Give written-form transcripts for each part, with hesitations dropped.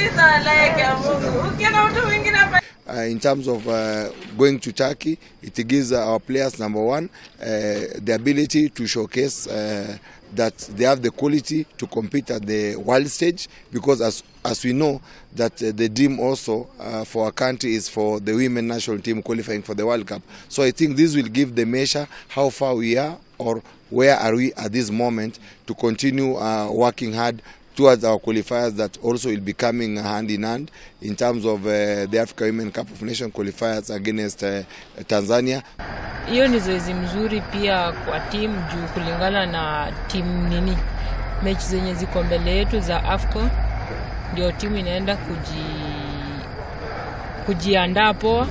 Uliza like ya Mungu. Ukiona mtu mwingine hapa. In terms of going to Turkey, it gives our players, number one, the ability to showcase that they have the quality to compete at the world stage, because as we know that the dream also for our country is for the women national team qualifying for the World Cup. So I think this will give the measure how far we are or where are we at this moment to continue working hard towards our qualifiers that also will be coming hand in hand in terms of the Africa Women Cup of Nations qualifiers against Tanzania. Hiyo ni zoezi mzuri pia kwa timu juu kulingana na timu nini mechi zenye ziko mbele yetu za AFCON, ndio timu inaenda kujiandaa poa.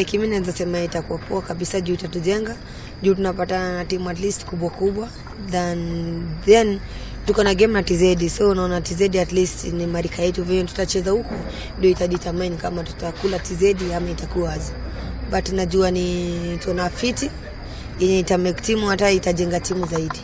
Kimi naweza sema itakuwa poa kabisa juu itatujenga, juu tunapatana na timu at least kubwa kubwa then tuko na game na TZ, so unaona TZ at least ni marika yetu, vile tutacheza huko ndio itadetermine kama tutakula TZ ama itakuwa aje, but najua ni tuna fiti yenye itamake timu, hata itajenga timu zaidi.